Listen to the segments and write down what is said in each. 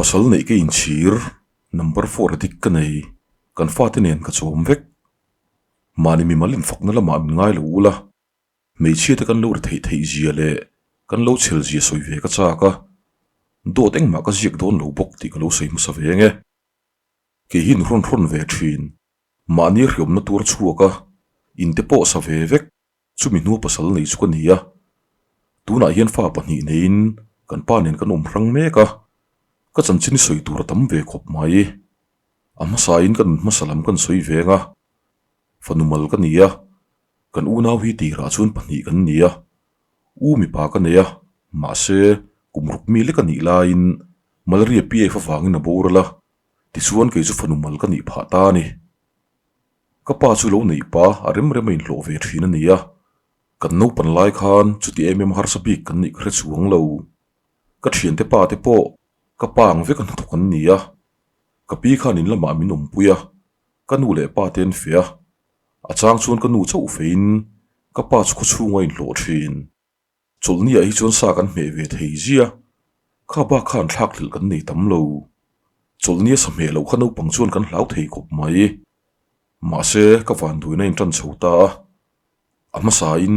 Pasal neih ka inchhir, number four a dik ka nei, kan fate nen ka chawm vek. Mahni mimal infakna lamah min ngai lo ula, hmeichhia te kan lo ri theih theih zia leh kan lo chhel zia sawi ve ka chak a, dawt engmah ka ziak dawn lo bawk tih ka lo sawi hmasa ve ang e. Kei hi nu hrawn hrawn ve thin, mahni hriawmna tur chhuak a, inte pawh sa ve vek. Chumi hnu pasal nei chu ka ni a, tunah hian fa pahnih neiin kan pa nen kan awm hrang mek a, ka chanchin i sawi tur a tam ve khawp mai. A hmasain ka nun hmasa lam kan sawi veng a, fanu mal ka ni a, kan unau hi tirah chuan pahnih kan ni a, u mipa ka nei a, mahse kum ruk mi lek a nih laiin malaria PF avangin a boral a, tichuan kei chu fanu mal ka nih phah ta a ni. Ka pa chu lo neih pa a rem rem a inhlawh ve thin a ni a, kan naupan lai khan chuti em em harsa bik kan nih ka hre chuang lo. Ka thiante pa te pawh ka pa ang vek a hnathawk an ni a, ka pi khan in lamah min awmpui a, ka nu leh pa te an feh a, a chang chuan ka nu chauh feiin ka pa chu khawchhung a inhlawh thin. Chawlhni ah hi chuan sa kan hmeh ve thei zia, kha bak khan thlak hlelh kan nei tam lo. Chawlhni a sa hmeh loh kha naupang chuan kan hlau thei khawp mai. Mahse, ka vanduaina in tan chho ta a. A hmasain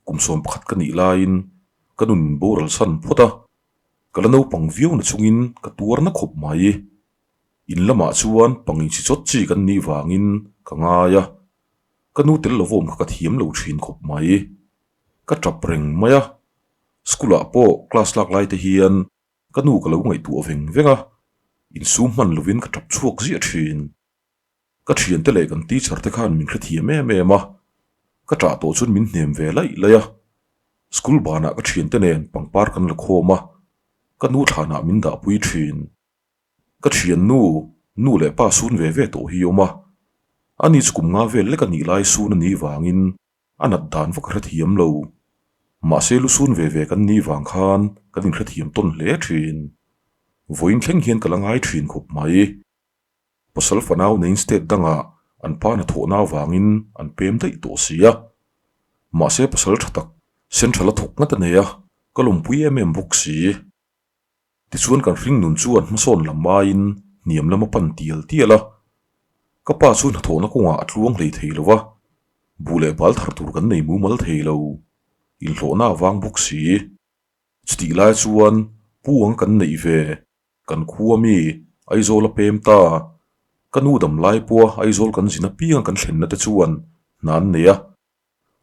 kum 11 ka nih laiin ka nun min boral san phawt a, ka la naupang viau na chungin ka tuar na khawp mai. In lamah chuan pangin chi chawt chi kan nih vangin ka ngai a, ka nu tel lovawm kha ka thiam lo thin khawp mai. Ka tap reng mai a, school ah pawh class lak lai te hian ka nu ka lo ngaihtuah veng veng a, insum hman lovin ka tap chhuak ziah thin. Ka thiante leh kan teacher te khan min hrethiam em em a, ka tah tawh chuan min hnem ve laih laih a, school banah ka thiante nen pangpar kan la khawm a, ka nu thlanah min dahpui thin. Ka thiannu, nu leh pa sun ve ve tawh hi awm a, ani chu kum nga vel lek a nih lai sun a nih vangin A nat dan vak a hrethiam lo. Mahse lusun ve ve kan nih vang khan kan inhrethiam tawn hle thin. Vawiin thleng hian ka la ngai thin khawp mai. Pasal fanau neiin state dangah an pa hnathawhna avangin an pem daih tawh si a. Mahse pasal tha tak central a thawk ngat a nei a, ka lawmpui em em bawk si. Tichuan kan hringnun chuan hmasawn lam aiin hniam lam a pan tial tial a, ka pa chu hnathawhna kawngah a tluang hlei thei lo va, buh leh bal thar tur kan nei mumal thei lo, inhlawhna a vang bawk si. Chutih lai chuan pu ang kan neih ve, kan khua mi Aizawl a pem ta, ka nu dam lai pawha Aizawl kan zin apiang kan thlenna te chuan hna an nei a,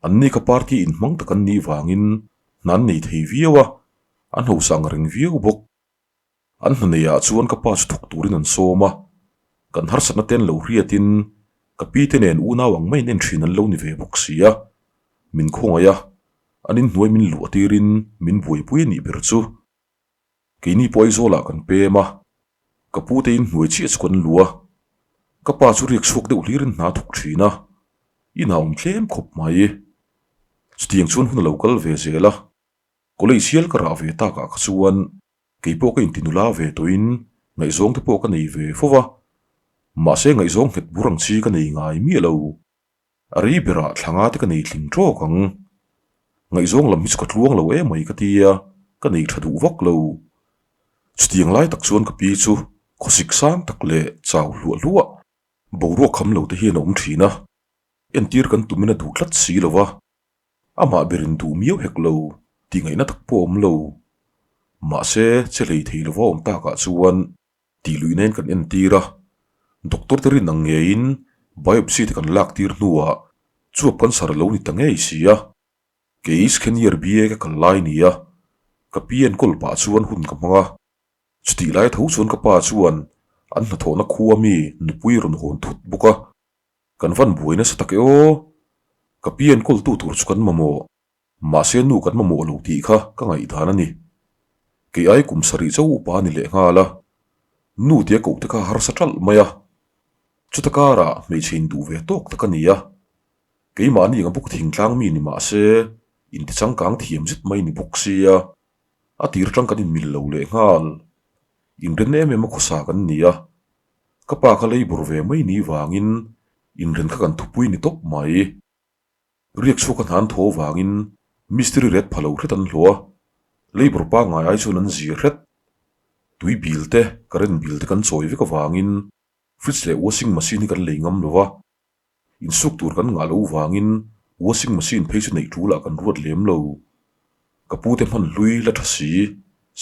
Anni ka party inhmang tak an nih vangin hna an nei thei viau a, an hausa ang reng viau bawk. An hna neiah chuan ka pa chu thawk turin an sawm a, kan harsatna te an lo hriatin ka pi te nen unau ang maiin en thin an lo ni ve bawk si a, min khawngaih a, an inhnuai min luah tirin min buaipui a nih ber chu. Keini pawh Aizawlah kan pem a, ka pu te inhnuai chiah chu kan lu a, ka pa chu riak chhuak deuh hlirin hna a thawk thin a, inah a awm tlem khawp mai. Chutiang chuan hun a lo kal ve zel a, college hial ka rah ve takah kha chuan kei pawh ka intinula ve tawhin ngaihzawng te pawh ka nei ve fo va, mahse ngaihzawng nghet bur ang chi ka nei ngai miah lo. A rei berah thlanga te ka nei tling tawk ang. Ngaihzawng lam hi chu ka tluang lo em mai ka ti a, ka nei tha duh vak lo. Chutiang lai tak chuan ka pi chu khawsik sang tak leh chau hluah hluah boruak kham lo te hian a awm thin a, entir kan tumin a duh tlat si lo va, amah berin duh miau hek lo tih ngaihna tak pawh a awm lo. Mahse, che hlei thei lova awm takah chuan Tih luih nen kan entir a, doctor te rin ang ngeiin biopsy te kan lak tir hnuah chuap cancer a lo ni ta ngei si a. Kei senior BA ka kal lai ni a, ka pi enkawl pah chuan hun ka hmang a. Chutih lai tho chuan ka pa chuan an hnathawhna khua mi nupui rawn hawn thut bawk a, kan van buai nasa tak e aw. Ka pi enkawltu tur chu kan mamawh. Mahse nu kan mamawh lo tih kha ka ngaihdan a ni. Kei ai kum sarih chauh upa a ni leh nghal a, nu tia koh te kha harsa ṭalh mai a. Chuta karah hmeichhe induh ve tawk tak a ni a. Keimahni anga buk thingtlang mi ni mahse intichangkang thiam zet mai ni bawk sia, a tir ṭang kan inmil lo leh nghal. Inren em em a khawsa kan ni a, ka pa kha labour ve mai ni vangin inren kha kan thupui ni tawp mai. Riak chhuak a hnan thaw vangin mistiri ret pha lo hret an hlawh a, labour pangngai ai chuan an zir hret. Tui bill te, current bill te kan chawi vek avangin fridge leh washing machine hi kan lei ngam lo va. Insuk tur kan ngah loh vangin washing machine phei chu neih tul ah kan ruat lem lo. Ka pu te hman hlui la tha si,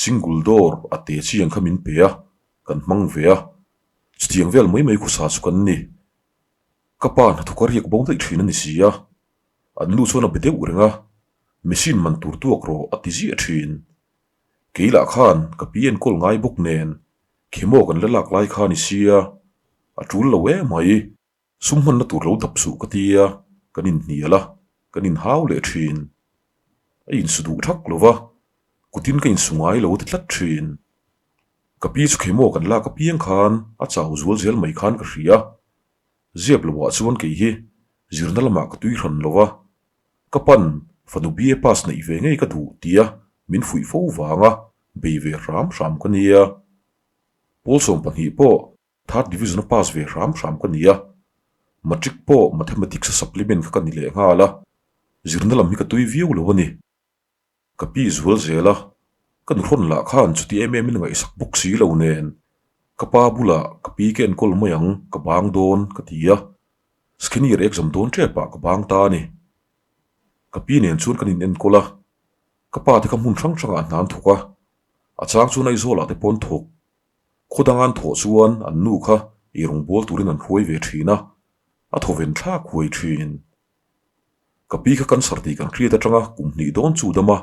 single door a te chiang kha min pe a, kan hmang ve a. Chutiang vel mai mai khusa chu kan ni. Ka pa hnathawk a riak bo daih thin a ni si a, an nu chuan a be deuh reng a, machine man tur tuak rawh a ti ziah thin. Kei lah khan ka pi enkawl ngai bawk nen khemaw kan la lak lai kha a ni sia, a tul lo emai. Sum hmanna tur lo dap suh ka tia, kan inhnial a, kan inhau leh thin. A insu duh thak lo va, kutin ka insu ngai lo a ti tlat thin. Ka pi chu khemaw kan lak apiang khan a chau zual zel mai khan ka hria. Ziap loah chuan kei hi zirna lamah ka tui hran lo va, ka pan fanu BA pass neih ve ngei ka duh tia min fuih fo vanga bei ve hram hram ka nia. Pawl 12 pawh Third division a pass ve hram hram ka ni a, matric pawh mathematics a supplement kha ka ni leh nghal a, zirna lam hi ka tui viau lo a ni. Ka pi zual zel a, ka nuhrawn lah khan chuti em em in ngaihsak bawk si lo nen, ka pa bulah ka pi ka enkawl mai ang, ka bang dawn ka ti a, senior exam dawn tep ah ka bang ta a ni. Ka pi nen chuan kan in enkawl a, ka pa te kha hmun hrang hrangah hna an thawk a, a chang chuan Aizawl ah te pawh an thawk. Khaw dang an thawh chuan an nu kha eirawng bawl turin an hruai ve thin a, a thawven thlak huai thin. Ka pi kha cancer tih kan hriat atanga kum hnih dawn chu dam a,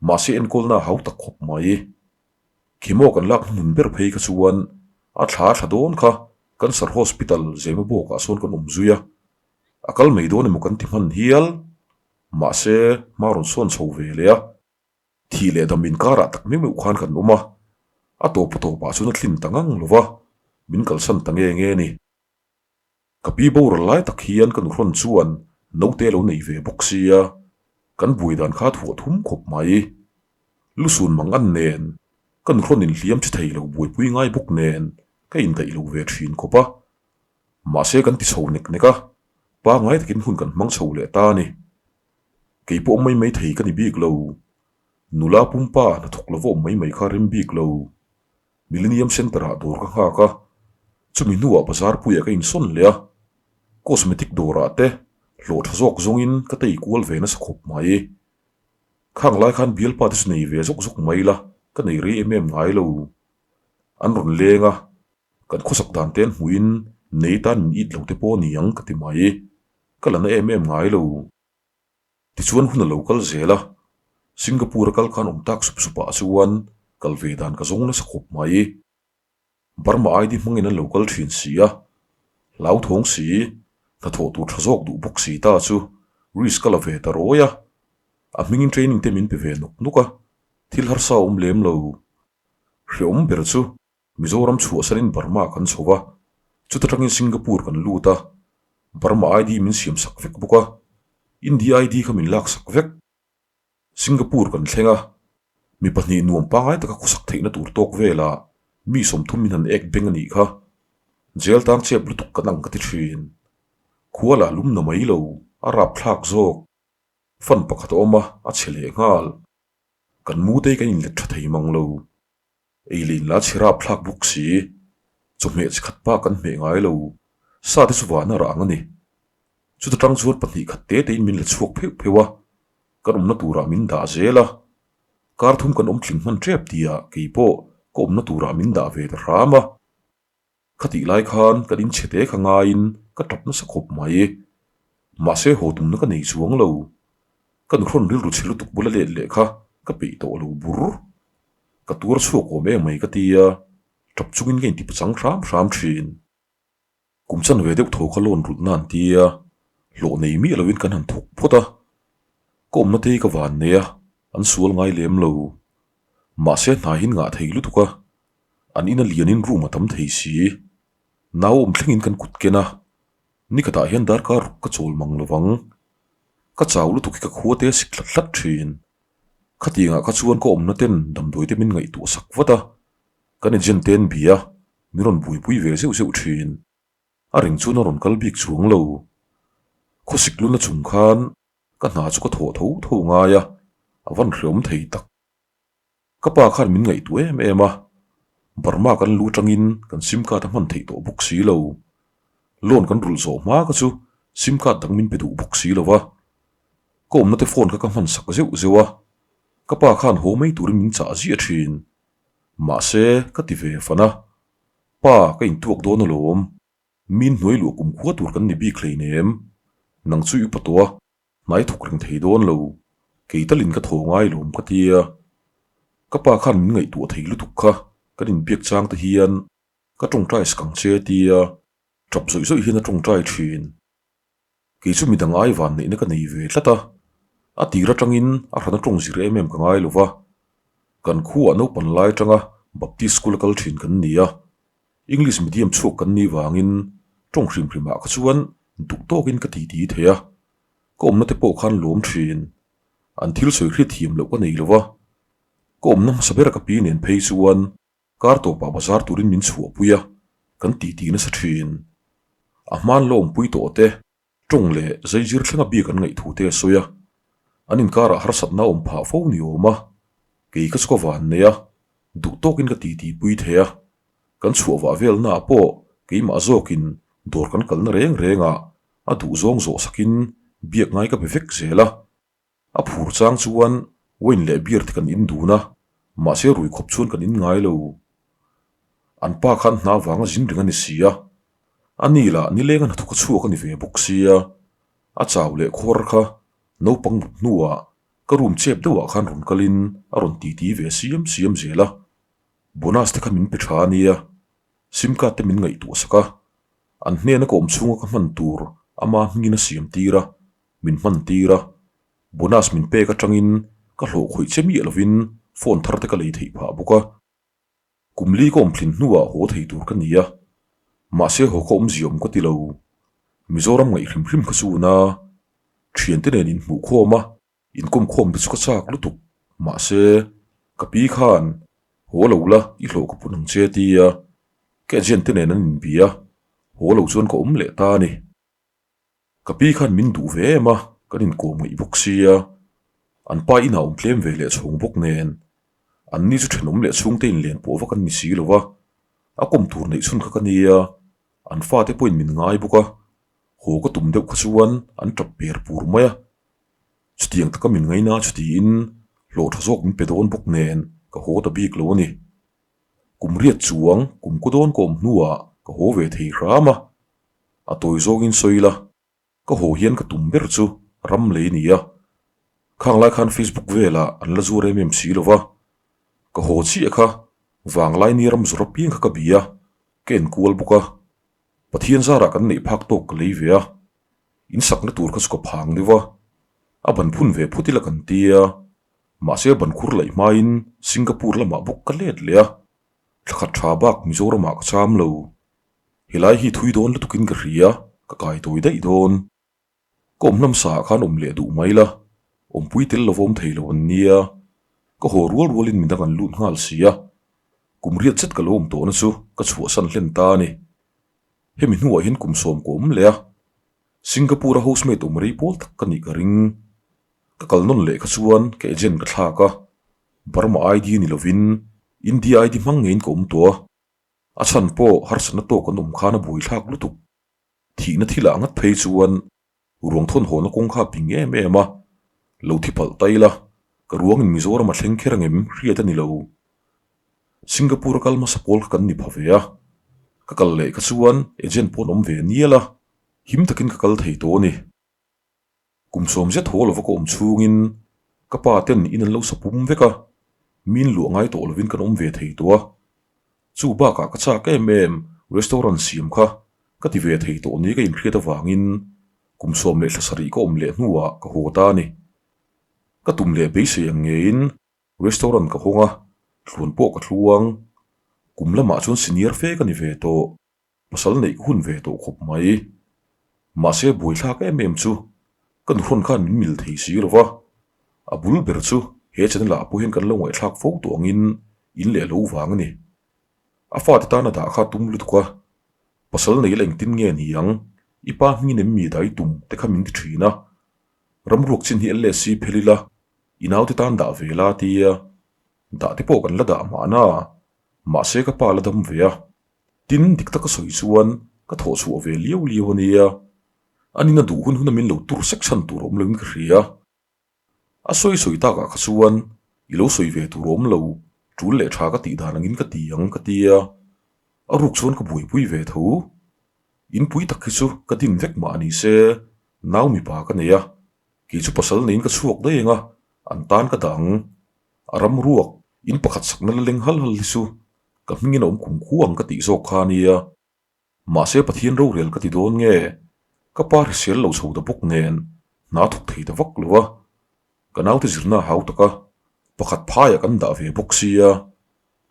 mahse enkawlna a hau tak khawp mai. Chemo kan lak hmun ber phei kha chuan a thla a thla dawn kha Cancer Hospital Zemabawkah sawn kan awm zui a, a kal mai dawn emaw kan ti hman hial. Mahse hma rawn sawn chho ve leh a. Thih leh dam inkarah tak meuh meuh khan kan awm a, a tawp a tawpah chuan a thlin ta ngang lo va, min kalsan ta nge nge a ni. Ka pi boral lai tak hian ka nuhrawn chuan naute lo nei ve bawk sia, kan buai dan kha thuah thum khawp mai. Lusun mang an nen, ka nuhrawn inhliam chi thei lo buaipui ngai bawk nen ka indaih lo ve thin khawp a. Mahse kan ti chho nek nek a, pangngai takin hun kan hmang chho leh ta a ni. Kei pawh mai mai thei ka ni bik lo. Nula pumpa hnathawk lo va awm mai mai kha rem bik lo. Millennium Centre ah dawr ka nghak a, chumi hnuah bazar puiah ka insawn leh a. Cosmetic dawrah te hlawh tha zawk zawngin ka tei kual ve nasa khawp mai. Khang lai khan bialpa te chu nei ve zawk zawk mai la, ka nei rei em em ngai lo. An rawn leng a, kan khawsak dan te an hmuhin nei tan min it lo te pawh a ni ang ka ti mai. Ka la na em em ngai lo. Tichuan hun a lo kal zel a, Singapore a kal khan awm tak sup sup ah chuan kal ve dan ka zawng nasa khawp mai. Burma ID hmangin an lo kal thin si a, hlauthawng si, hnathawh tur tha zawk duh bawk si ta chu risk ka la ve ta rawi a. A hmingin training te min pe ve nawk nawk a, thil harsa a awm lem lo. Hreawm ber chu Mizoram chhuahsanin Burma kan chho a, chuta tangin Singapore kan lut a, Burma ID min siam sak vek bawk a, India ID kha min lak sak vek. Singapore kan thleng a, mi pahnih nuam pangngai taka khawsak theihna tur tawk velah mi 30 min han ek beng a nih kha. Jail tang chep lutuk kan ang ka ti thin. Khua lah lum na mai lo, a rapthlak zawk. Fan pakhat a awm a, a chhe leh nghal. Kan mu te hi kan inlet tha thei mang lo. Ei leh inla chhe rap thlak bawk si. Chawhmeh chi khat pa kan hmeh ngai lo. Sa te chu vana rah ang a ni. Chuta tang chuan pahnih khat te tein min la chhuak pheuh pheuh a, kan awmna turah min dah zel a. Kar thum kan awm tling hman tep tihah kei pawh ka awmna turah min dah ve ta hram a. Khatih lai khan kan inchhe te kha ngaiin ka tap nasa khawp mai. Mahse haw tumna ka nei chuang lo. Ka nuhrawn rilru chhe lutuk bula let leh kha ka peih tawh lo bur. Ka tuar chhuak awm em mai ka ti a, tap chungin ka inti pachang hram hram thin. Kum chanve deuh tho kha loan rulhna an ti a, hlawh nei miah loin kan han thawk phawt a. Ka awmna te hi ka van nei a, an sual ngai lem lo. Mahse hna hi ngah thei lutuk a, An ina lianin room a tam thei si. Nau awm thlengin kan kut ken a, nikhatah hian darkar ruk ka chawl mang lo vang. Ka chau lutuk hi ka khua te a sik hlat hlat thin. Khatiangah kha chuan ka awmna ten damdawi te min ngaihtuah sak vat a, kan agent te an bia, min rawn buaipui ve zeuh zeuh thin. A ring chuan a rawn kal bik chuang lo. Khawsik luna chung khan ka hna chu ka thawh tho tho ngai a, a van hreawm thei tak. Ka pa khan min ngaihtuah em em a. Burma kan lu tangin kan sim card a hman theih tawh bawk si lo. Loan kan rulh zawh hma kha chu sim card dang min pe duh bawk si lo va. Ka awmna te phone kha ka hman sak zeuh zeuh a, ka pa khan haw mai turin min chah ziah thin. Mahse, ka ti ve fan a, Pa, ka intuak dawn alawm. Min hnuai luah kum khua tur kan ni bik hleinem. Nang chu i upa tawh a, hnai thawk reng thei dawn lo. Kei talin ka thaw ngai lawm ka tia. Ka pa khan min ngaihtuah thei lutuk kha kan inbiak chang te hian ka tawngtai sak ang che tia tap zawih zawih hian a tawngtai thin. Kei chu midang ai van neihna ka nei ve tlat a, a tir atangin a hrana tawng zir em em ka ngai lo va. Kan khuaah naupan lai atanga Baptist School a kal thin kan ni a, English medium chhuak kan nih vangin tawng hrim hrimah kha chuan duh tawkin ka titi thei a, ka awmna te pawh khan lawm thin. An thil sawi hriat thiam loh ka nei lo va, ka awmna hmasa ber ka pi nen phei chuan Kar tawpah bazar turin min chhuahpui a, kan titi nasa thin. A hman la awmpui tawh te, tawng leh zaizir thlenga biak an ngaih thu te a sawi a. An inkarah harsatna a awm phah fo ni awm a, kei ka chu ka van nei a, duh tawkin ka titi pui thei a. Kan chhuah vah velnaah pawh keimah zawkin dawr kan kalna reng rengah a duh zawng zawh sakin biak ngai ka be vek zel a. A phur chang chuan wine leh beer te kan in dun a, mahse rui khawp chuan kan in ngai lo. An pa khan hna vanga zin reng a ni si a, a ni lah nileng a hnathawk a chhuak a ni ve bawk sia, a chau leh khuar kha naupang mut hnuah ka room chep deuhah khan rawn kalin a rawn titi ve siam siam zel a, bonus te kha min pe tha a nia, sim card te min ngaihtuah sak a, an hnena ka awm chhunga ka hman tur ama hmingin a siam tir a. Min hman tir a, bonus min pek atangin ka hlawh khawih che miah lovin phone thar te ka lei theih phah bawk a. Kum li ka awm thlin hnuah haw thei tur ka ni a, mahse haw ka awmzia awm ka ti lo. Mizoram ngaih hrim hrim kha chu na thiante nen inhmuh khawm a, inkawm khawm te chu ka chak lutuk, mahse ka pi khan haw lo la i hlawh ka pun ang che tia ka agent te nen an inbia, haw lo chuan ka awm leh ta a ni. Ka pi khan min duh ve em a, kan inkawm ngaih bawk sia. An pa inah awm tlem ve leh chhawng bawk nen. An ni chu thenawm leh chhungte inlen pawh vak an ni si lo va. A kawm tur neih chhun kha ka nia, an fate pawhin min ngai bawk a. Haw ka tum deuh kha chuan an tap per pur mai a. Chutiang taka min ngaina chutiin hlawh tha zawk min pe dawn bawk nen ka haw ta bik lo a ni. Kum riat chuang kum kaw dawn ka awm hnuah ka haw ve thei hram a. A tawi zawngin sawi ila, ka haw hian ka tum ber chu ram lei ni a. Khang lai khan Facebook velah an la zuar em em si lo va. Ka haw chiah kha vanglai ni ram zawr apiang kha ka bi a, ka enkual bawk a. Pathian zarah kan neih phak tawk ka lei ve a. In sakna tur kha chu ka phang deuh a. A ban phun ve phut ila kan tia. Mahse ban khur laih hmain Singapore lamah bawk ka let leh a. Thlakhat tha bak Mizoramah ka cham lo. Helai hi thui dawn lutukin ka hria, ka kai tawi daih dawn. Ka awm hnam saah khan awm leh duh mai la, awmpui tel lo va awm thei lo an nia. Ka haw rual rualin midang an lut nghal si a, kum riat zet ka lo awm tawhna chu ka chhuahsan hlen ta a ni. Hemi hnuah hian kum sawm ka awm leh a, Singapore-a housemate awm rei pawl tak ka nih ka ring. Ka kal nawn leh kha chuan ka agent ka thlak a, Burma ID ni lovin India ID hmang ngeiin ka awm tawh a. A chhan pawh harsatna tawk an awm khan a buaithlak lutuk. Thihna thilah ngat phei chuan ruang thawn hawna kawng kha a ping em em a, lo thi palh ta ila, ka ruangin Mizoram a thleng kher angem hriat a ni lo. Singapore a kal hmasa pawl kha kan ni pha ve a, ka kal leh kha chuan agent pawh an awm ve nial a, him takin ka kal thei tawh a ni. Kum sawm zet haw lova ka awm chhungin ka pa ten in an lo sa pum vek a, min luah ngai tawh lovin kan awm ve thei tawh a. Chu bakah ka chak em em restaurant siam kha ka ti ve thei tawh ni ka inhriat avangin kum 17 ka awm leh hnuah ka haw ta a ni. Ka tum leh beisei ang ngeiin restaurant ka hawng a, tluan pawh ka thluang. Kum lamah chuan senior fe ka ni ve tawh. Pasal neih ka hun ve tawh khawp mai. Mahse buaithlak em em chu ka nuhrawn khan min mil thei si lo va, a bul ber chu he channel ah pawh hian kan lo ngaihthlak fo tawh angin in leh lo vang a ni. A fate tana dah kha tum lutuk a, pasal nei la engtin nge ni ang, i pa hmingin em mi dai tum te kha min ti thin a. Ramruak chin hi LSC phel ila, i naute tan dah ve la tia dah te pawh kan la dah mahna. Mahse ka pa la dam ve a, tin dik taka sawi chuan ka thawh chhuah ve liau liau a nia. A nina duh hun huna min lo tur sek chhan tur awm loin ka hria. A sawi sawi takah kha chuan i lo sawi ve tur awm lo, tul leh tha ka tih dan angin ka ti ang ka ti a, a ruk chuan ka buaipui ve tho. Inpui tak hi chu ka din vek mah ni se, nau mipa ka nei a, kei chu pasal neiin ka chhuak daih ang a, an tan ka dah ang. A ram ruak, in pakhat sakna la leng hal hal hi chu ka hmingin a awm kum khu ang ka tih zawk kha a nia. Mahse Pathian rorel ka ti dawn nge? Ka pa hrisel lo chho ta bawk nen hna thawk thei ta vak lo a, ka naute zirna a hau tak a, pakhat phaiah kan dah ve bawk sia,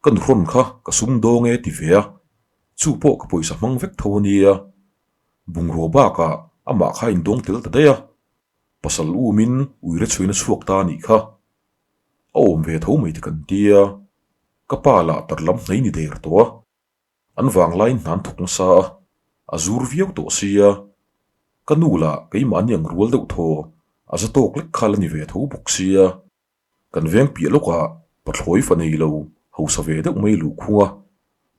ka nuhrawn kha ka sum dawng e ti ve a, chu pawh ka pawisa hmang vek tho a nia, bungraw bakah amah kha a indawng tel ta daih a, pasal umin uire chhuina chhuak ta a nih kha, a awm ve tho mai te kan tia, ka pa lah tar lam hnai ni der tawh a. An vanglaiin hna an thawk nasa a, a zur viau tawh sia. Ka nu lah keimahni ang rual deuh thaw, a za tawk lek kha la ni ve tho bawk sia. Kan veng piah lawkah pathlawi fa nei lo hausa ve deuh mai luh khung a,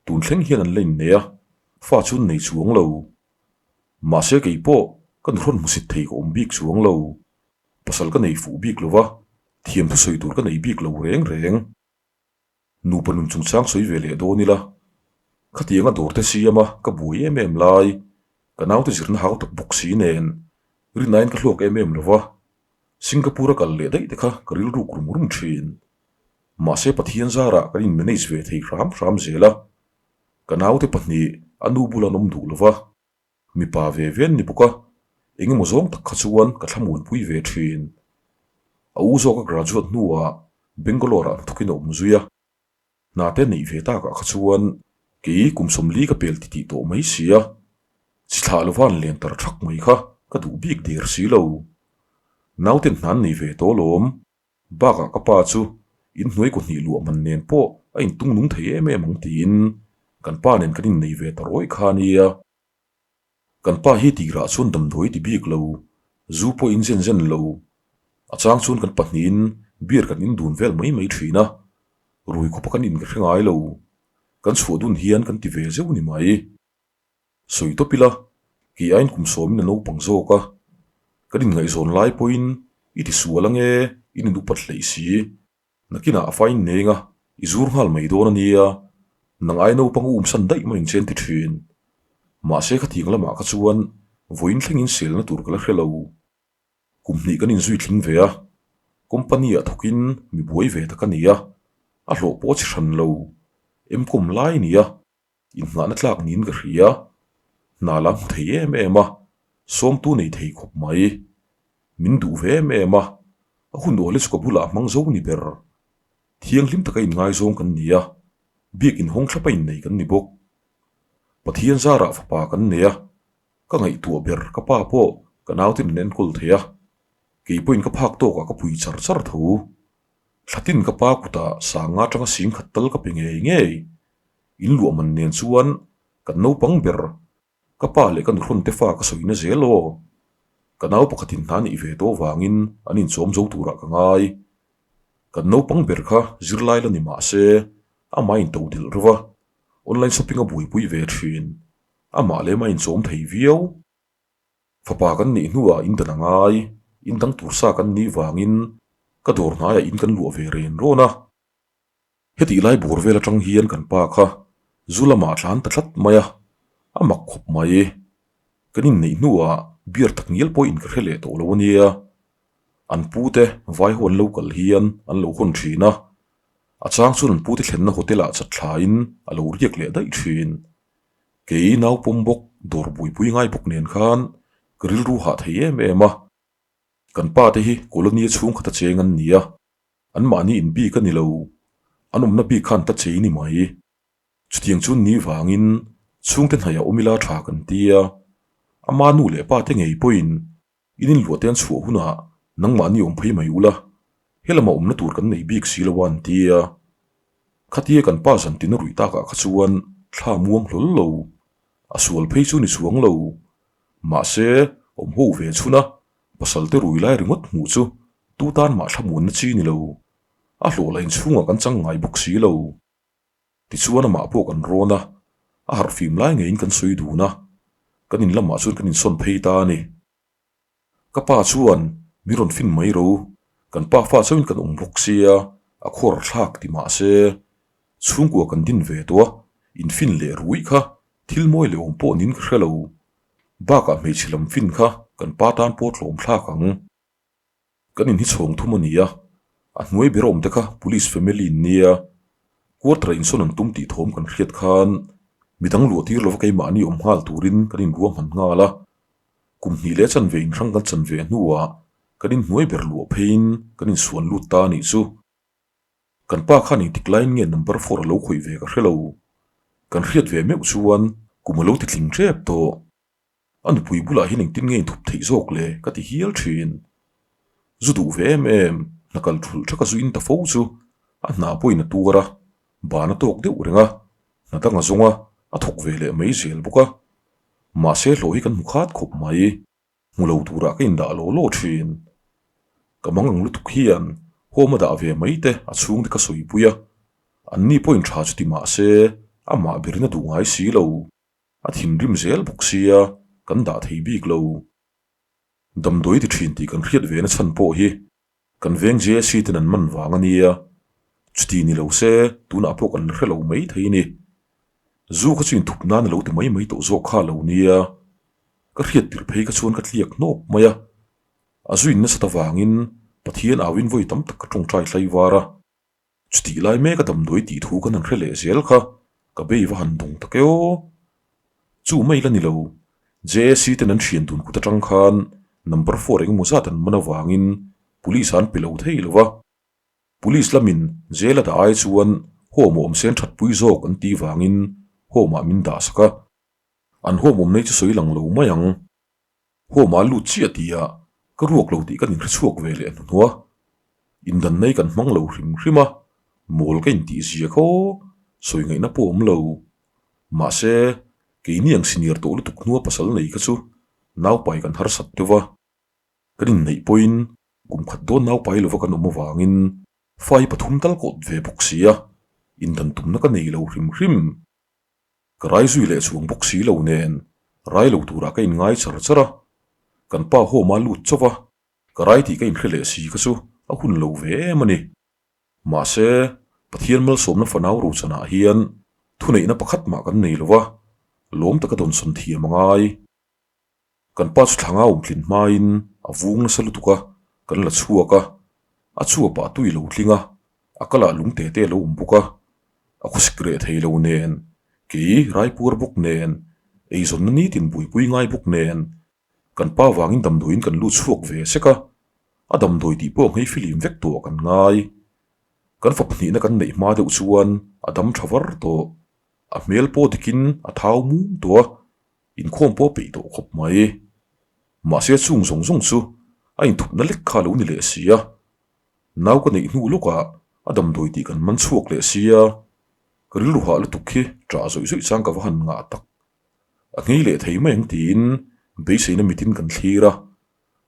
tun thleng hian an la innei a, fa chu an nei chuang lo. Mahse kei pawh ka nuhrawn hmusit thei ka awm bik chuang lo. Pasal ka nei fuh bik lo va, thiam thusawi tur ka nei bik lo reng reng. Nupa nun chungchang sawi ve leh dawn ila, khatianga dawr te siama ka buai em em lai, ka naute zirna hau tak bawk si nen rinaiin ka hluak em em lo va, Singapore a kal leh daih te kha ka rilruk rum rum thin. Mahse Pathian zarah kan in manage ve thei hram hram zel a, ka naute pahnih a nu bula an awm duh lo va. Mipa ve ve an ni bawk a, eng emaw zawng tak kha chuan ka thlamuanpui ve thin. A u zawk a graduate hnuah Bangalore-ah hnathawkin a awm zui a, hna te neih ve takah kha chuan kei kum sawmli ka pel titih tawh mai si a, chi thlah lova an len tar thak mai kha ka duh bik der si lo. Nauten hna an nei ve tawh alawm. Bakah ka pa chu inhnuai kaw hnih luah man nen pawh a intung nung thei em em ang tiin kan pa nen kan innei ve ta rawih kha a nia. Kan pa hi tirah chuan damdawi ti bik lo, zu pawh in zen zen lo. A chang chuan kan pahnihin beer kan in dun vel mai mai thin a, rui khawpa kan in ka hre ngai lo. Kan chhuah dun hian kan ti ve zeuh ni mai. Sawi tawp ila, kei aiin kum sawmin a naupang zawk a, kan inngaihzawn lai pawhin i ti sual ange in in upat hleih si. Nakinah a fain neng a, i zur nghal mai dawn a nia, nang ai naupang u umsan daih mai inchen ti thin. Mahse khatiang lamah kha chuan vawiin thlengin selna tur ka la hre lo. Kum hnih kan inzui tling ve a, company-ah thawkin mi buai ve tak a ni a, a hlawh pawh a chi hran lo, M-Com lai a ni a. Inngahna tlak niin ka hria, hna la hmu thei em em a, sawmtu nei thei khawp mai. Min duh ve em em a, a hun awl hi chu ka bulah hmang zo ni ber. Thianghlim taka inngaizawng kan ni a, biak inhawng thlapa innei kan ni bawk. Pathian zarah fapa kan nei a, ka ngaihtuah ber ka pa pawh ka naute min enkawl thei a, kei pawhin ka phak tawkah ka pui char char tho. Thlatin ka pa kutah sanga atanga singkhat tal ka pe ngei ngei. In luah man nen chuan kan naupang ber, ka pa leh ka nuhrawn te fa ka sawina zel aw. Ka nau pakhatin hna neih ve tawh vangin an inchawm zo turah ka ngai. Kan naupang ber kha zirlai la ni mah se, amah a into dilh reuh a, online shopping a buaipui ve thin. Amah lem a inchawm thei viau. Fapa kan nih hnuah in dan a ngai, in dang tur sa kan nih vangin ka dawr hnaiah in kan luah ve ren rawn a. Hetih lai bawr vel atang hian kan pa kha zu lamah a tlan ta tlat mai a, a mak khawp mai. Kan inneih hnuah beer tak ngial pawhin ka hre leh tawh lo a nia. An pute vai ho an lo kal hian an lo hawn thin a, a chang chuan an pute thlenna hotel ah chat thlain a lo riak leh daih thin. Kei naupawm bawk dawr buaipui ngai bawk nen khan ka rilru hah thei em em a. Kan pa te hi colony a chhungkhat a cheng an ni a. An mahni in bik a ni lo, an awmna bik khan ta chei ni mai. Chutiang chu ni vangin chhungte hnaihah awm ila tha kan ti a, ama nu leh pa te ngei pawhin in inluah te an chhuah hunah nangmahni awm phei mai ula, helamah awmna tur kan nei bik si lo a an ti a. Khatia kan pa zantin a ruih takah kha chuan thla muang hlawl lo, a sual phei chu ni chuang lo. Mahse, awm ho ve chhun a, Pasal te rui lai ringawt hmuh chu tu tan mah thlamuanna chi ni lo. A hlawh la inchhungah kan chang ngai bawk si lo. Tichuan amah pawh kan rawn a, a harhfim lai ngeiin kan sawi dun a, kan in lamah chuan kan insawn phei ta a ni. Ka pa chuan min rawn fin mai ro, kan pa fa chauhin kan awm bawk sia, a khuar thlak ti mah se, chhungkua kan din ve tawh a, infin leh ruih kha thil mawi leh awm pawh niin ka hre lo. Bakah hmeichhe lam fin kha kan pa tan pawh tlawm thlak ang. Kan in hi chhawng thum a ni a, a hnuai ber awm te kha police family in nia, quarter insawn an tum tih thawm kan hriat khan midang luah tir lova keimahni awm nghal turin kan inruahman nghal a, kum hnih leh chanve inhrang kan chan ve hnuah kan inhnuai ber luah pheiin kan insuan lut ta a nih chu. Kan pa khan engtik laiin nge number four a lo khawih ve ka hre lo, kan hriat ve meuh chuan kum a lo ti tling tep tawh. A nupui bulah hian engtin nge inthup theih zawk le ka ti hial thin. Zu duh ve em em, hna kal thulh thaka zu in ta fo chu a hna pawhin a tuar a, ban a tawk deuh reng a, hna dang a zawng a, a thawk ve leh mai zel bawk a. Mahse hlawh hi kan hmu khat khawp mai, hmu lo turah ka indah law law thin. Ka mang ang lutuk hian home a dah ve mai te a chhungte ka sawipui a, anni pawhin tha chu ti mahse amah berin a duh ngai si lo. A thinrim zel bawk sia, kan dah thei bik lo. Damdawi ti thin tih kan hriat ve na chhan pawh hi kan veng JAC ten an man vang a nia. Chuti ni lo se tunah pawh kan la hre lo mai thei ni. Zu kha chu inthup nan a lo ti mai mai tawh zawk kha lo nia. Ka hriat tirh phei kha chuan ka tliak hnawp mai a. A zu in nasat avangin Pathian auin vawi tam tak ka tawngtai hlai var a. Chutih lai mek a damdawi tih thu kan han hre leh zel kha ka bei va han dawng tak e aw. Chu mai la ni lo, JAC ten an thian dun kut atang khan number four engemaw zat an man avangin police an pe lo thei lo va. Police lamin jail a dah ai chuan home a awm sen that pui zawk an tih vangin home ah min dah sak a. An home awm nei chu sawi lang lo mai ang. Home ah lut chiah tih ah ka ruak lo tih kan inhre chhuak ve leh hnuhnawh a, indan nei kan hmang lo hrim hrim a, mawl ka intih zia khaw sawi ngaihna pawh awm lo. Mahse, keini ang senior tawh lutuk hnua pasal nei kha chu naupai kan harsat deuh va, kan inneih pawhin kum khat dawn naupai lova kan awm avangin fa hi pathum tal kawt ve bawk si a, indan tumna ka nei lo hrim hrim. Ka rai zui leh chuang bawk si lo nen rai lo turah ka inngai char char a, kan pa home a lut chauh a, ka rai tih ka inhre leh si kha chu a hun lo ve em a ni. Mahse, Pathian malsawmna fanau rochanah hian thuneihna pakhat mah kan nei lo va, lawm taka dawnsawn thiam a ngai. Kan pa chu thlanga awm tlin hmain a vung nasa lutuk a, kan la chhuak a, a chuapah tui lo tling a, a kalah lung te te a lo awm bawk a, a khawsik reh thei lo nen, kei raipuar bawk nen, eizawnna nitin buaipui ngai bawk nen, kan pa vangin damdawiin kan lut chhuak ve sek a, a damdawi tih pawh nghei filim vek tawh kan ngai. Kan faphnihna kan neih hma deuh chuan a dam tha var tawh, a hmel pawh dikin a thau mum tawh a, Inkhawm pawh peih tawh khawp mai. Mahse chung zawng zawng chu a inthupna lek kha a lo ni leh si a. Nau ka neih hnu lawkah a damdawi tih kan man chhuak leh si a. Ka rilru hah lutuk hi ṭah zawih zawih chang ka va han ngah tak. A nghei leh thei mai ang tiin beiseina mitin kan thlir a.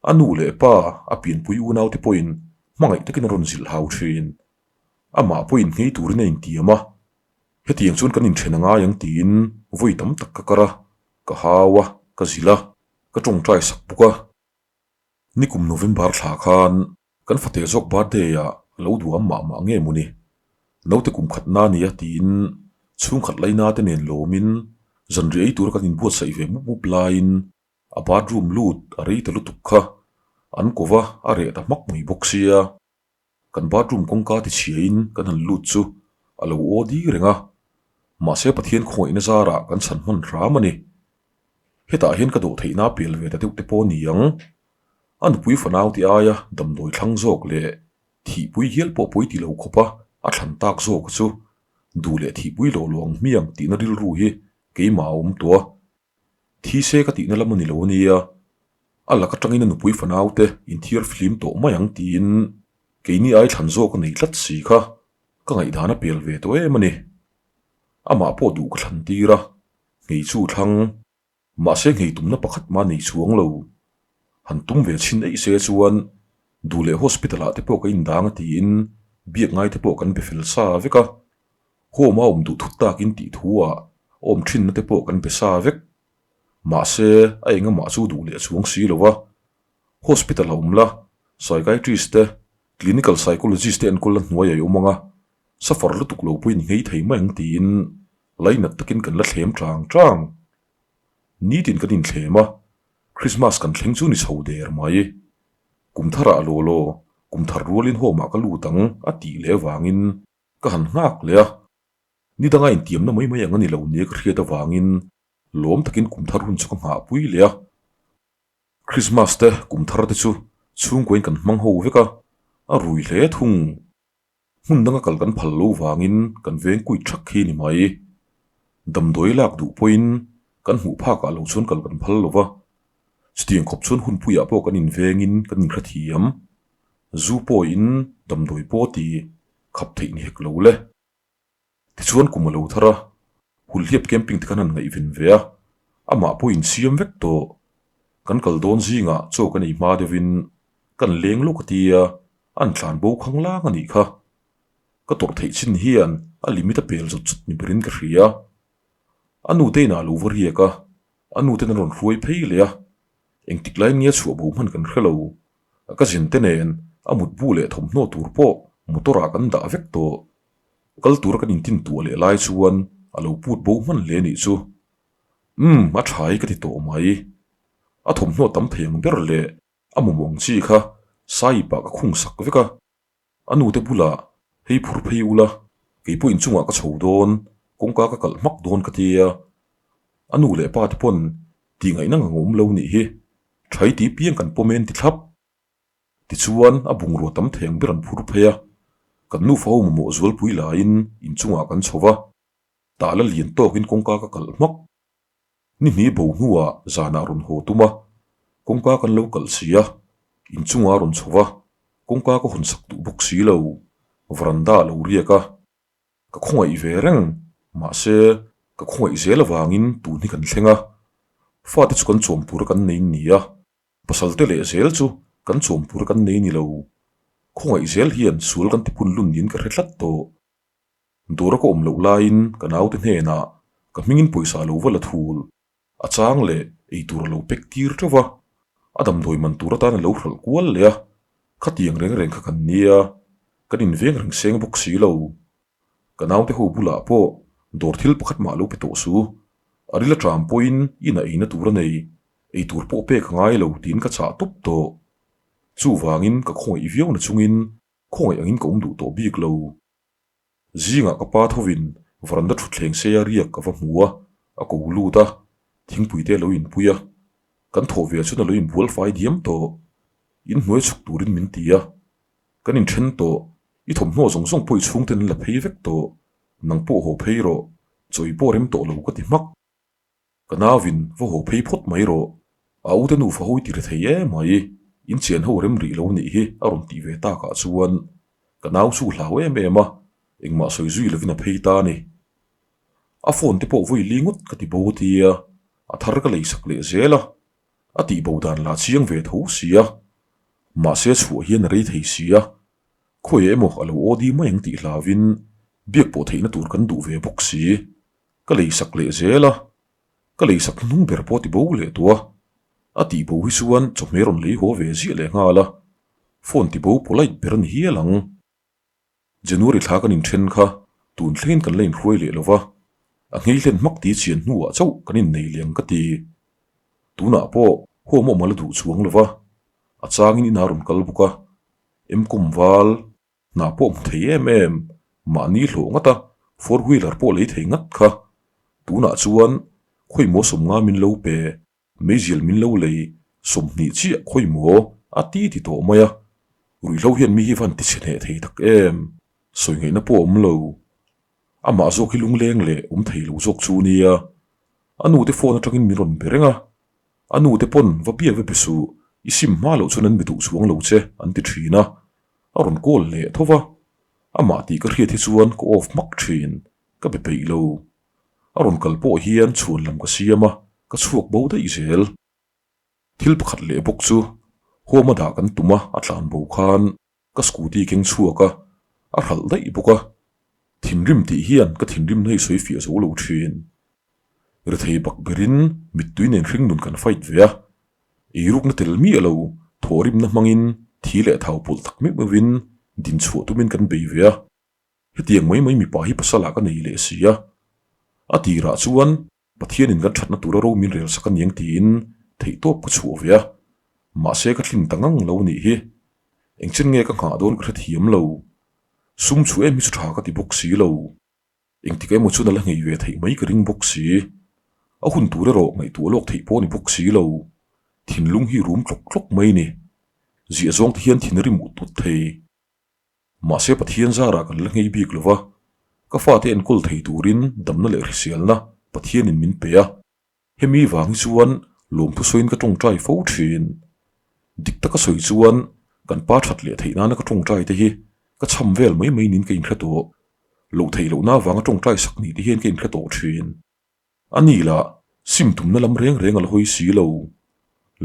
A nu leh pa a pianpui unaute pawhin hmangaih takin a rawn zilh hau ṭhin. Amah pawhin nghei turin a intiam a. Hetiang chuan kan inthen a ngai ang tiin vawi tam tak ka kar a, ka hau a, ka zilh a, ka tawngtai sak bawk a. Nikum November thla khan kan fate zawk birthday ah a lo duam mah mah nge mawni, naute kum khat na nia tiin chhungkhat laina te nen lawmin zanriah ei tura kan inbuatsaih ve mup mup laiin a bathroom lut a rei ta lutuk kha an ko va a reh ta hmak mai bawk sia. Kan bathroom kawngka ti chhiain kan han lut chu a lo aw di reng a, mahse Pathian khawngaihna zarah kan chhan hman hram a ni. Hetah hian ka dawh theihna pel ve ta deuh te pawh a ni ang. A nupui fanau ti aia damdawi thlang zawk leh thihpui hial pawh pawi ti lo khawpa a thlan tak zawk chu duh leh thihpui lo lo ang hmiang tihna rilru hi keimah a awm tawh a. Thi se ka tihna lam a ni lo a nia, a lak atangin a nupui fanau te inthiar flim tawh mai ang tiin keini ai thlan zawk a nei tlat si kha ka ngaihdan a pel ve tawh em a ni. Amah pawh duh ka thlan tir a, nghei chu thlang, mahse nghei tumna pakhat mah nei chuang lo. Han tum ve chhin eih se chuan duh leh hospital ah te pawh ka indang a tiin biak ngai te pawh kan be fel sa vek a. Home a awm duh thut takin tih thu ah awm thinna te pawh kan be sa vek. Mahse, a engamah chu duh leh chuang si lo a. Hospital a awm la, psychiatrist te, clinical psychologist te enkawl la hnuai a i awm ang a, suffer lutuk lo pawhin i nghei thei mai ang tiin lainat takin kan la thlem chang chang. Nitin kan inthlem a, Christmas kan thleng chu ni chho der mai. Kum tharah law law, kum thar rualin home ah ka lut ang a tih leh avangin ka han nghak leh a. Ni danga intiamna mai mai ang a ni lo nia ka hriat avangin lawm takin kum thar hun chu ka nghahpui leh a. Christmas te kum thar te chu chhungkuain kan hmang ho vek a, a rui hle thung. Hmun danga kal kan phal lo vangin kan veng kuit thak khi ni mai. Damdawi lak duh pawhin kan hmuh phakah lo chuan kal kan phal lo va. Chutiang khawp chuan hunpuiah pawh kan invengin kan inhrethiam. Zu pawhin damdawi pawh ti khap theih ni hek lo le. Tichuan kum a lo thar a, Hulhliap camping te khan han ngaihven ve a, amah pawh insiam vek tawh. Kan kal dawn zingah chaw kan ei hma deuhin kan leng lawk a tia, an tlan bo khang lang a nih kha. Ka tawrh theih chin hian a limit a pel zawt zawt ni berin ka hria. A nu te inah a lo va riak a, a nu ten an rawn hruai phei leh a, engtik laiin nge a chhuah bo hman kan hre lo. A cousin te nen a mutbu leh thawmhnaw tur pawh motor ah kan dah vek tawh. Kal tura kan intin tuah leh lai chuan a lo put bo hman hle nih chu. Umm, a tha hi ka ti tawh mai. A thawmhnaw tam thei ang ber leh a mamawh ang chi kha Saiip ah ka khung sak vek a. A nute bulah hei phur phei ula, kei pawh inchungah ka chho dawn, kawngka ka kalh hmak dawn ka ti a. A nu leh pa te pawn tih ngaihna ngang awm lo nih hi, thai ti piang kan pawm en ti thlap. Tichuan a bungrua tam thei ang ber an phur phei a, kan nufa ho mamawh zualpui laiin inchungah kan chho va, tah la lian tawkin kawngka ka kalh hmak. Ni hnih bo hnuah zanah rawn haw tum a, kawngka kan lo kalh si a, inchungah a rawn chho va, kawngka ka hawn sak duh bawk si lo, veranda a lo riak a, ka khawngaih ve reng, mahse ka khawngaih zel avangin tun hi kan thleng a, fate chu kan chawm tura kan nei ni a, pasal te leh zel chu kan chawm tura kan nei ni lo, khawngaih zel hian sual kan tipun lun niin ka hre tlat tawh. Dawra ka awm loh laiin ka naute hnenah ka hmingin pawisa lo va la thul, a chang leh eitur a lo pek tir teuh va, a damdawi man tur atan a lo hralh kual leh a, khatiang reng reng kha kan nia, kan inveng reng seng bawk si lo. Ka naute ho bulah pawh dawr thil pakhat mah lo pe tawh su, a ril aṭam pawhin inah eina tur a nei, eitur pawh pek a ngai lo tiin ka chah tawp tawh. Chuvangin ka khawngaih viau na chungin khawngaih angin ka awm duh tawh bik lo. Zingah ka pa thovin varanda thutthleng seia riak ka va hmu a, a ko lut a, thingpui te a lo inpui a, kan thawh ve chuan a lo inbual fai diam tawh. Inhnuai chhuk turin min ti a, kan inthen tawh, i thawmhnaw zawng zawng pawh i chhungten an la phei vek tawh, nang pawh haw phei rawh, chawi pawh rem tawh lo ka ti hmak. Ka nauvin va haw phei phawt mai rawh, a ute nufa ho i ti ri thei em mai, in chian ho rem rih lo nih hi a rawn tih ve takah chuan ka nau chu hlau em em a, engmah sawi zui lovin a phei ta a ni. A phone te pawh vawi li ngawt ka ti bo a tia, a thar ka lei sak leh zel a, a tih bo dan la chiang ve tho si a, mahse chhuah hian a rei thei si a, khawiah emaw a lo aw di mai ang tih hlauvin biak pawh theihna tur kan duh ve bawk si. Ka lei sak leh zel a, ka lei sak hnung ber pawh ti bo leh tawh a, a tih bo hi chuan chawhmeh rawn lei haw ve ziah leh nghal a, phone ti bo polite ber a ni hial ang. January thla kan inthen kha tun thlengin kan la inhruai leh lo va, a nghei hlen hmak ti chian hnuah chauh kan innei leh ang ka ti. Tunah pawh home awm a la duh chuang lo va, a changin inah a rawn kal bawk a, Mcom val. Hna pawh hmu thei em em, mahni hlawh ngat a, four wheeler pawh lei thei ngat kha. Tunah chuan khawimaw sawmnga min lo pe, meizial min lo lei, 20 chiah khawimaw a ti ti tawh mai a. Ruihhlo hian mi hi van ti chhe hneh thei tak em, sawi ngaihna pawh a awm lo. Amah zawk hi lungleng leh awm thei lo zawk chu nia. A nute phone atangin min rawn be reng a, a nute pawn va biak ve be suh, i sim hma loh chuan an be duh chuang lo che an ti thin a. A rawn call leh tho va, amah tih ka hriat hi chuan ka off hmak thin, ka be peih lo. A rawn kal pawh hian chhuan lam ka siam a, ka chhuak bo daih zel. Thil pakhat leh bawk chu home a dah kan tum a, a tlan bo khan ka scooty keng chhuak a, a hralh daih bawk a. Thinrim tih hian ka thinrimna hi sawi fiah zo lo thin. Rethei bak berin mittui nen hringnun kan fight ve a, eirukna tel miah lo thawhrimna hmangin thi leh thau pawlh tak meuh meuhin din chhuah tumin kan bei ve a. Hetiang mai mai mipa hi pasalah ka nei leh si a. A tirah chuan Pathianin kan thatna tura ro min rel sak aniang tiin theihtawp ka chhuah ve a, mahse ka thlin ta ngang lo nih hi. Engchen nge ka nghah dawn ka hrethiam lo. Sum chu em hi chu tha ka ti bawk si lo. Engtik emaw chuan a la nghei ve theih mai ka ring bawk si. A hun tur erawh ngaihtuah lawk theih pawh a ni bawk si lo. Thinlung hi rum tlawk tlawk mai ni. Ziah zawng te hian thin a rim ut ut thei. Mahse Pathian zarah kan la nghei bik lo va, ka fate enkawl thei turin damna leh hriselna Pathianin min pe a, hemi vang hi chuan lawmthu sawiin ka tawngtai fo thin. Dik taka sawi chuan kan pa that leh theih nana ka tawngtai te hi ka cham vel mai mai niin ka inhre tawh. Loh theih lohna avanga tawngtai sak ni te hian ka inhre tawh thin. A ni lah, sim tumna lam reng reng a la hawi si lo.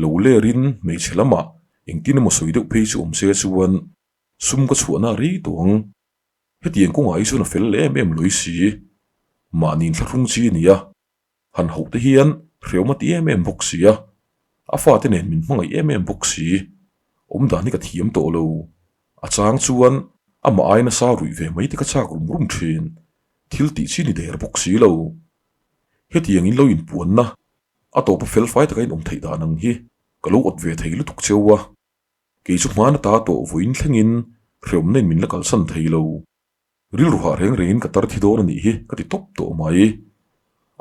Lo lerin hmeichhe lamah engtin emaw sawi deuh phei chu awm se chuan Sum ka chhuahna a rei tawh ang. Hetiang kawngah hi chuan a fel leh em em lawih si. Mahni inthlahrung chi a ni a. Han hauh te hian hreawm a ti em em bawk si a. A fate nen min hmangaih em em bawk si. Awmdan hi ka thiam tawh lo. A chang chuan amah ai nasa ruih ve mai te ka chak rum rum thin. Thil tih chi ni der bawk si lo. Hetiang in lo inpuanna a tawpa felfai taka inawm theih dan ang hi ka lo awt ve thei lutuk cheu a. Kei chu hman ata tawh vawiin thlengin hreawmna in min la kalsan thei lo. Rilru hah reng rengin ka tar thi dawn a nih hi ka ti tawp tawh mai.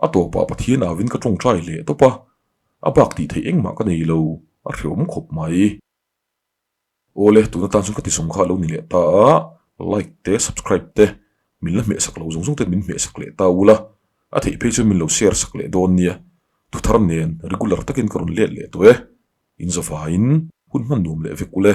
A tawpah Pathian avin ka tawngtai leh tawp a, a bak tih theih engmah ka nei lo, a hreawm khawp mai. Awle, tuna tan chuan ka ti zawng kha a lo ni leh ta a, like te, subscribe te, min la hmehsak lo zawng zawng ten min hmehsak leh ta ula, a theih phei chuan min lo share sak leh dawn nia. Thuthar nen regular takin ka rawn let leh tawh e. Inzawvain hun hman nuam leh vek ule.